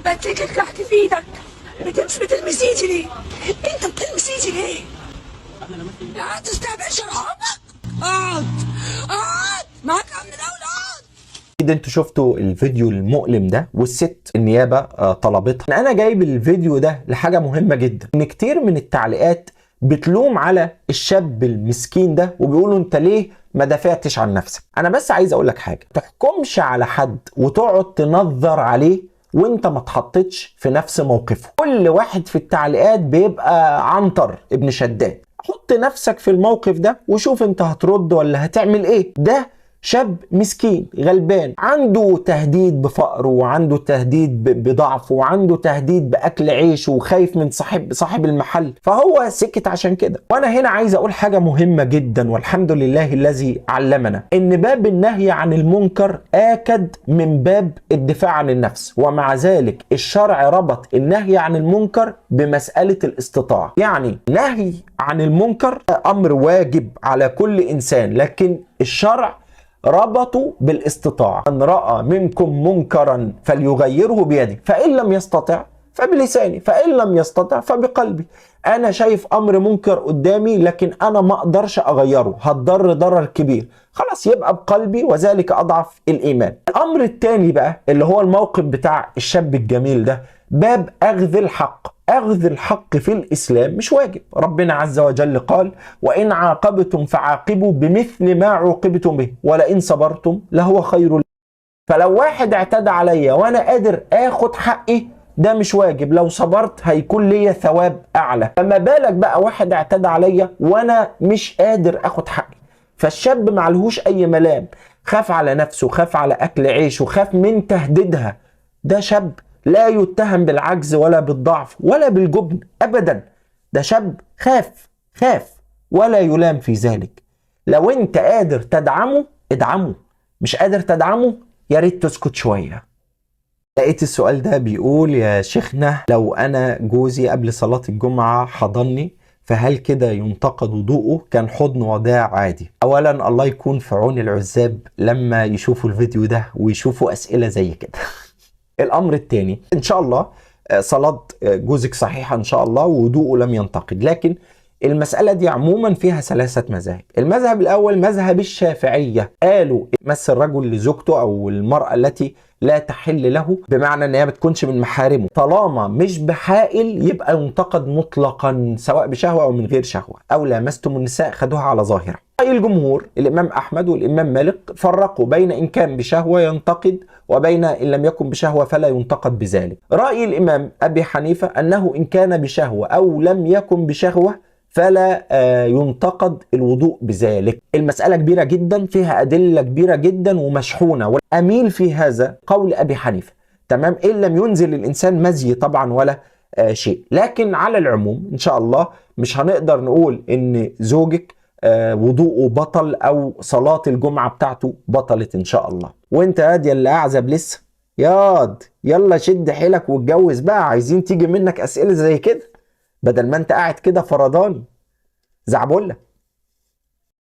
بديك الكحك في ايدك، بتمشي بتلمس ايدي ليه؟ انت بتلمس ايدي ليه؟ لا تستهبلش ارحمك. اقعد اقعد معاك امن الاول، اقعد. اكيد انتوا شفتوا الفيديو المؤلم ده، والست النيابة طلبتها. انا جايب الفيديو ده لحاجة مهمة جدا، ان كتير من التعليقات بتلوم على الشاب المسكين ده وبيقولوا انت ليه ما دافعتش عن نفسك. انا بس عايز اقول لك حاجة، تحكمش على حد وتقعد تنظر عليه وانت ما اتحطيتش في نفس موقفه. كل واحد في التعليقات بيبقى عنتر ابن شداد. حط نفسك في الموقف ده وشوف انت هترد ولا هتعمل ايه. ده شاب مسكين غلبان، عنده تهديد بفقره، وعنده تهديد بضعفه، وعنده تهديد بأكل عيشه، وخايف من صاحب المحل، فهو سكت عشان كده. وانا هنا عايز اقول حاجة مهمة جدا، والحمد لله الذي علمنا ان باب النهي عن المنكر آكد من باب الدفاع عن النفس، ومع ذلك الشرع ربط النهي عن المنكر بمسألة الاستطاعة. يعني نهي عن المنكر أمر واجب على كل إنسان، لكن الشرع ربطوا بالاستطاعة. من رأى منكم منكرا فليغيره بيده، فإن لم يستطع فبلسانه، فإن لم يستطع فبقلبه. أنا شايف أمر منكر قدامي لكن أنا ما أقدرش أغيره، هتضر ضرر كبير، خلاص يبقى بقلبي، وذلك أضعف الإيمان. الأمر التاني بقى اللي هو الموقف بتاع الشاب الجميل ده، باب أخذ الحق. أخذ الحق في الإسلام مش واجب. ربنا عز وجل قال: وإن عاقبتم فعاقبوا بمثل ما عوقبتم به ولئن صبرتم لهو خير. فلو واحد اعتدى عليا وأنا قادر آخد حقي، ده مش واجب، لو صبرت هيكون ليا ثواب أعلى. فما بالك بقى واحد اعتدى عليا وأنا مش قادر آخد حقي؟ فالشاب معلهوش أي ملام، خاف على نفسه، خاف على أكل عيشه، خاف من تهديدها. ده شاب لا يتهم بالعجز ولا بالضعف ولا بالجبن أبدا، ده شاب خاف خاف ولا يلام في ذلك. لو انت قادر تدعمه ادعمه، مش قادر تدعمه يا ريت تسكت شوية. لقيت السؤال ده بيقول: يا شيخنا لو أنا جوزي قبل صلاة الجمعة حضني، فهل كده ينتقد وضوءه؟ كان حضن وداع عادي. أولا الله يكون في عون العزاب لما يشوفوا الفيديو ده ويشوفوا أسئلة زي كده. الأمر الثاني، إن شاء الله صلاة جوزك صحيحة إن شاء الله ووضوءه لم ينتقد، لكن المسألة دي عموما فيها ثلاثة مذاهب. المذهب الأول مذهب الشافعية، قالوا مس الرجل لزوجته أو المرأة التي لا تحل له، بمعنى ان هي ما تكونش من محارمه، طالما مش بحائل يبقى ينتقد مطلقا سواء بشهوة او من غير شهوة. او لامستم النساء خدوها على ظاهرة. رأي الجمهور الامام احمد والامام مالك فرقوا بين ان كان بشهوة ينتقد وبين ان لم يكن بشهوة فلا ينتقد بذلك. رأي الامام ابي حنيفة انه ان كان بشهوة او لم يكن بشهوة فلا ينتقد الوضوء بذلك. المسألة كبيرة جدا، فيها أدلة كبيرة جدا ومشحونة، وأميل في هذا قول أبي حنيفة، تمام، إن لم ينزل الإنسان مزي طبعا ولا شيء. لكن على العموم إن شاء الله مش هنقدر نقول إن زوجك وضوءه بطل أو صلاة الجمعة بتاعته بطلت إن شاء الله. وإنت يا اللي أعزب لسه ياض، يلا شد حيلك واتجوز بقى، عايزين تيجي منك أسئلة زي كده بدل ما انت قاعد كده فرداني زعبولة.